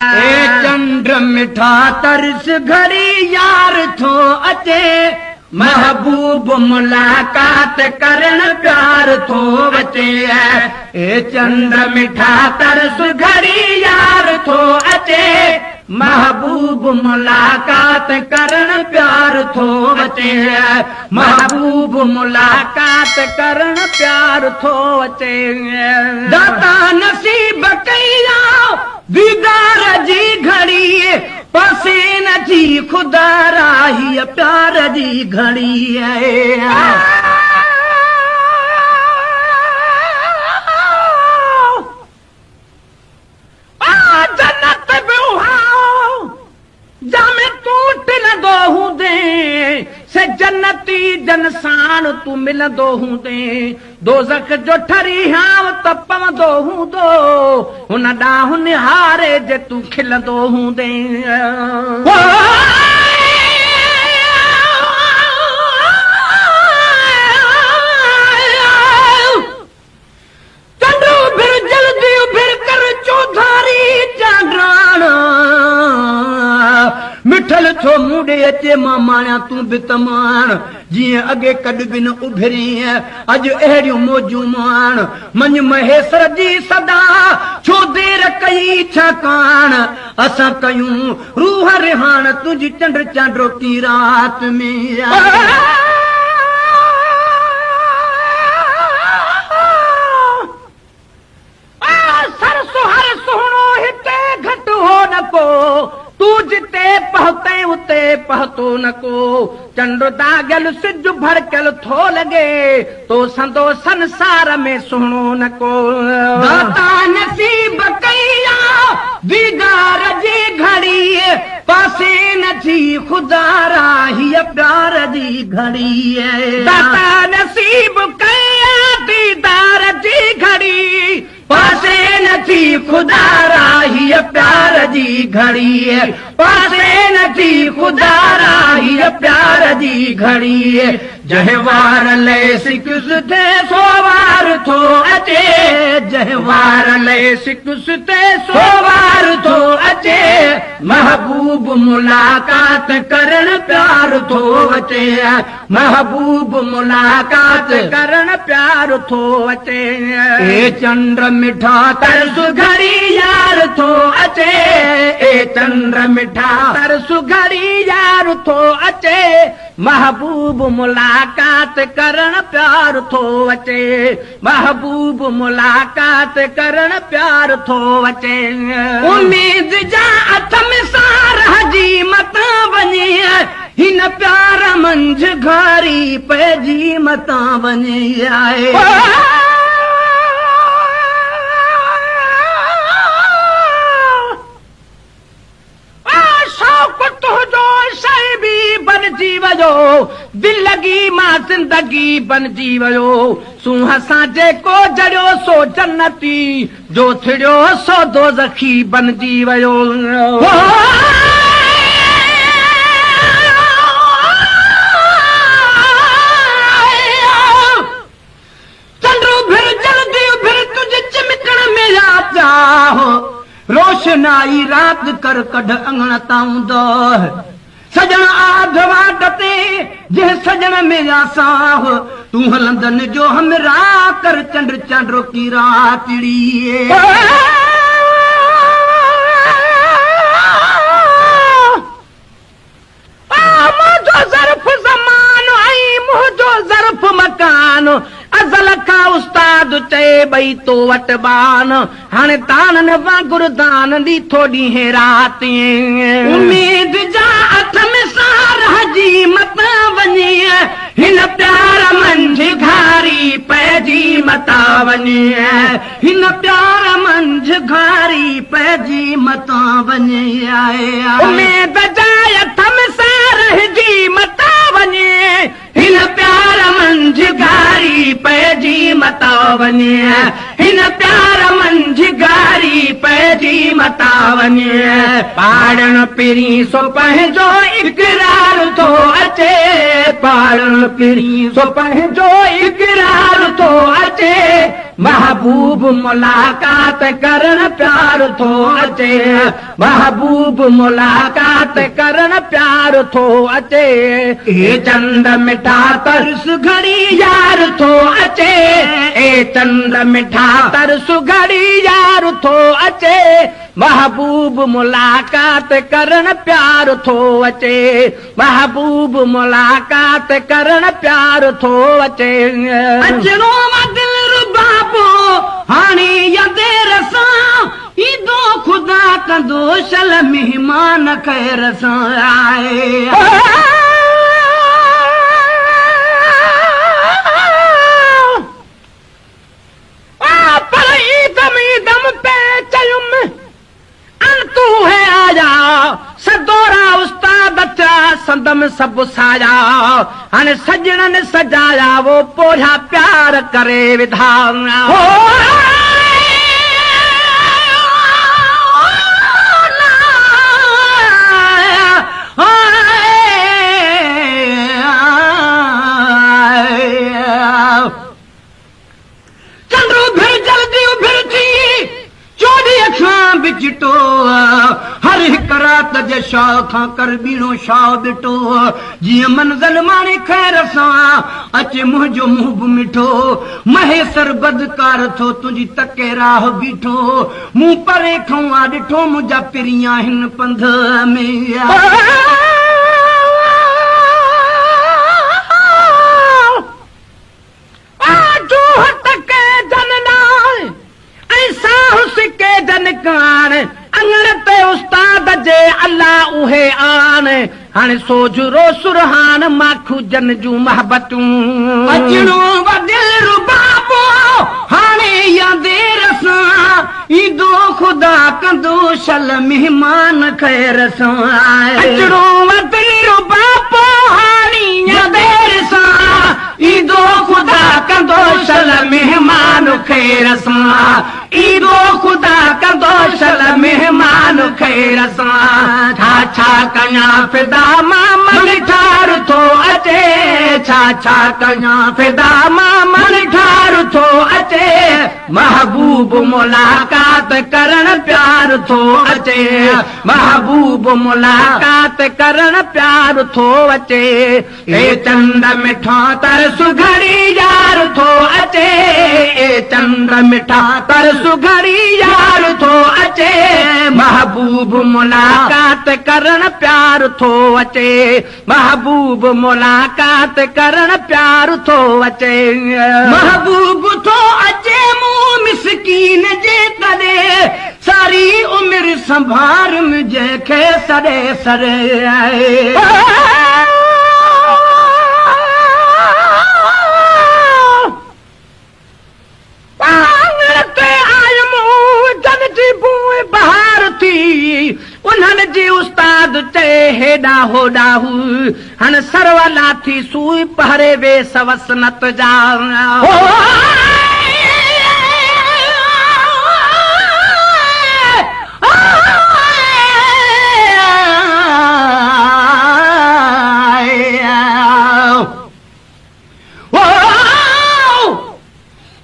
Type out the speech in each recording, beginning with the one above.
اي چنڊ مٺا ترس گهڙي يار ٿو اچي، محبوب ملاقات ڪرڻ پيار ٿو اچي. اي چنڊ مٺا ترس گهڙي يار ٿو اچي، محبوب ملاقات ڪرڻ پيار ٿو اچي. محبوب ملاقات ڪرڻ پيار ٿو اچي. داتا نصيب ڪئي آ ديدار جي گهڙي، پاسي نه ٿي خدا را هيء پيار جي گهڙي. آ جنت به اها جا ۾ تون ٽلندو هوندين، سي جنتي جن ساڻ تون ملندو هوندين، دوزخ جو ٺري هانء ته پوندو هوندو، هن ڏانهن نهاري جي تون کلندو هوندين. چنڊ اڀر جلدي اڀر ڪر چوڌاري چانڊاڻ مٺل ٿو مون ڏي اچي مان ماڻيان تون به ته ماڻ جيئن اڳي ڪڏ به نه اڀرين اڄ اهڙيون موجون ماڻ مڃ مهيسر جي صدا ڇو دير ڪئي ڇاڪاڻ اسان ڪيون روح رهاڻ تنهنجي چنڊ چانڊوڪي رات ۾. سر سهر سهڻو هتي گهٽ هو نه ڪو، تون جتي پهتين اتي پهتو نه ڪو. چنڊ داغيل سج ڀڙڪيل ٿو لڳي، تو سندو سنسار ۾ سهڻو نه ڪو. داتا نصيب ڪئي آ ديدار جي گهڙي، پاسي نه ٿي خدا را هيء پيار جي گهڙي. داتا نصيب ڪئي آ ديدار جي گهڙي، پاسي نه ٿي خدا را هيء پيار جي گهڙي، پاسي نه ٿي خدا را هيء پيار جي گهڙي. جنهن وار لئي سڪس تي سو وار ٿو اچي، جنهن وار لئي سڪس تي سو وار ٿو اچي، محبوب ملاقات ڪرڻ پيار ٿو اچي، محبوب ملاقات ڪرڻ پيار ٿو اچي. اي چنڊ مٺا ترس گهڙي يار ٿو اچي، اي چنڊ مٺا ترس گهڙي يار ٿو اچي، محبوب ملاقات ڪرڻ پيار ٿو اچي، محبوب ملاقات ڪرڻ پيار ٿو اچي. اميد جا اٿم سا رهجي متان وڃي، هن پيار منجهه گهاري پئجي متان وڃي. شوق تنهنجو شعبي بنجي ويو، دل لڳي مان زندگي بنجي ويو. سونهن سان جيڪو جڙيو سو جنتي، جو ٿڙيو سو دوزخي بنجي ويو. چنڊ اڀر جلدي اڀر تنهنجي چمڪڻ ۾ آ چاهه، روشنائي رات ڪر ڪڍ اڱڻ تان اونداهه. سڄڻ آڌ واٽ تي جنهن سڄڻ ۾ آ ساهه، تون هلندن جو همراهه ڪر چنڊ چانڊوڪي راتڙي. منهنجو ظرف زمان ۽ منهنجو ظرف مڪان، ازل کان استاد چئي ٻئي تو وٽ ٻان، هاڻي دانن وانگر دان ڏي ٿو ڏينهن راتين. اميد جا اٿم سا رهجي متان وڃي، هن پيار منجهه گهاري پئجي متان وڃي، هن پيار منجهه گهاري پئجي متان وڃي. اميد جا اٿم سا رهجي متان وڃي، هن پيار منجهه گهاري پئجي متان وڃي، هن پيار منجهه گهاري پئجي متان وڃي. پاڙڻ پرين سو پنهنجو اقرار ٿو اچي، پاڙڻ پرين سو پنهنجو اقرار ٿو اچي. محبوب ملاقات ڪرڻ پيار ٿو اچي، محبوب ملاقات ڪرڻ پيار ٿو اچي. اي چنڊ مٺا ترس گهڙي يار ٿو اچي، اي چنڊ مٺا ترس گهڙي يار ٿو اچي. محبوب ملاقات ڪرڻ پيار ٿو اچي، محبوب ملاقات ڪرڻ پيار ٿو اچي. اچڻو آ دلربابو هاڻي يا دير سان، ايندو خدا ڪندو شل مهمان خير سان آء. پر ايندم ايندم پئي چيم، ان تون هي آيا، سدورا استاد ٿيا، سندم سڀ سايا، هاڻي سڄڻن سجايا، وو پورهيا پيار ڪري وڌا. چنڊ اڀر جلدي اڀر ٿي، چوڏهينء کان به چٽو، هر هڪ رات جي شاهه کان ڪر ٻيڻو شاهه ٻٽو، جيئن منزل ماڻي خير سان، اچي منهنجو منهن به مٺو، مهيسر بدڪار ٿو تنهنجي تڪي راهه بيٺو، مون پري کئون آ ڏٺو، منهنجا پرين آهن پنڌ ۾. جوهه تڪي جن لاء ۽ ساهه سڪي جن ڪاڻ، اڱڻ تي استاد جي الله اهي آڻ، هاڻي سوجهرو سرهاڻ ماکو جن جون محبتون. اچڻو و دلربابو هاڻي يا دير سان، ايندو خدا ڪندو شل مهمان خير سان. اچڻو و دلربابو هاڻي يا دير سان، ايندو خدا ڪندو شل مهمان خير سان، ايندو خدا ڪندو شل مهمان خير سان. ڇا ڇا ڪيان فدا مان منٺار ٿو اچي، ڇا ڇا ڪيان فدا مان منٺار ٿو اچي. محبوب ملاقات ڪرڻ پيار ٿو اچي، محبوب ملاقات ڪرڻ پيار ٿو اچي. اي چنڊ مٺا ترس گهڙي يار ٿو اچي، اي چنڊ مٺا ترس گهڙي يار ٿو اچي. محبوب ملاقات ڪرڻ پيار ٿو اچي، محبوب ملاقات ڪرڻ پيار ٿو اچي. محبوب ٿو اچي مون مسڪين جي تڏي، ساري عمر سنڀارم جنهن کي سڏي سڏي. آڱر تي آيم جن جي بوء بهار ٿي، انهن جي استاد چئي هيڏا هوڏا هو، هڻ سرو لاٿي سوئي پهري ويس وسنت جا.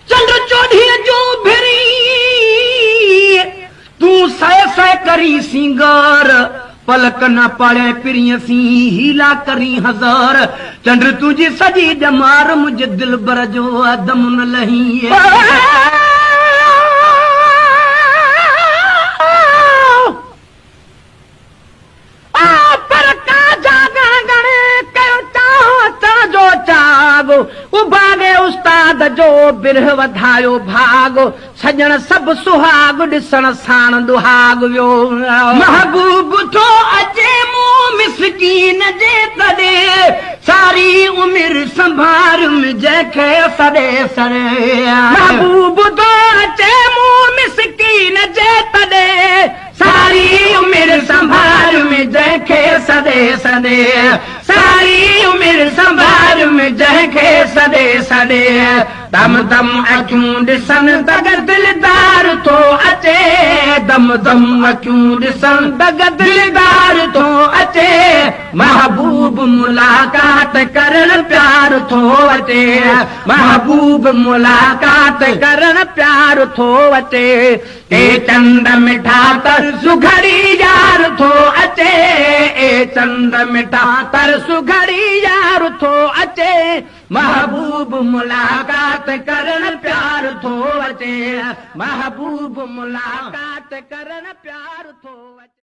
چنڊ چوڏهينء جو ڀري، تون سئي سئي ڪرين سينگار، پلڪ نه پاڙين پرينء سين، حيلا ڪرين هزار، چنڊ تنهنجي سڄي ڄمار، منهنجي دلبر جو دم نه لهين. پر ڪا جاڳڻ ڳڻي ڪيو چاهه اچڻ جو چاڳ، اڀاڳي استاد جو برهه وڌايو ڀاڳ، سڄڻ سڀ سهاڳ ڏسڻ ساڻ ڏهاڳ ويو. محبوب ٿو اچي مون مسڪين جي تڏي، ساري عمر سنڀاريم جنهن کي سڏي سڏي. محبوب ٿو اچي مون مسڪين جي تڏي، ساري عمر سنڀاريم. سنڀاريم جنهن کي سڏي سڏي، ساري عمر سنڀاريم جنهن کي سڏي سڏي. دم دم اکيون ڏسن دڳ دلدار ٿو اچي، دم دم اکيون ڏسن دڳ دلدار ٿو اچي. محبوب ملاقات ڪرڻ پيار ٿو اچي، محبوب ملاقات ڪرڻ پيار ٿو اچي. اي چنڊ مٺا ترس گهڙي يار ٿو اچي، اي چنڊ مٺا ترس گهڙي يار ٿو اچي. محبوب ملاقات ڪرڻ پيار ٿو اچي، محبوب ملاقات ڪرڻ پيار ٿو اچي.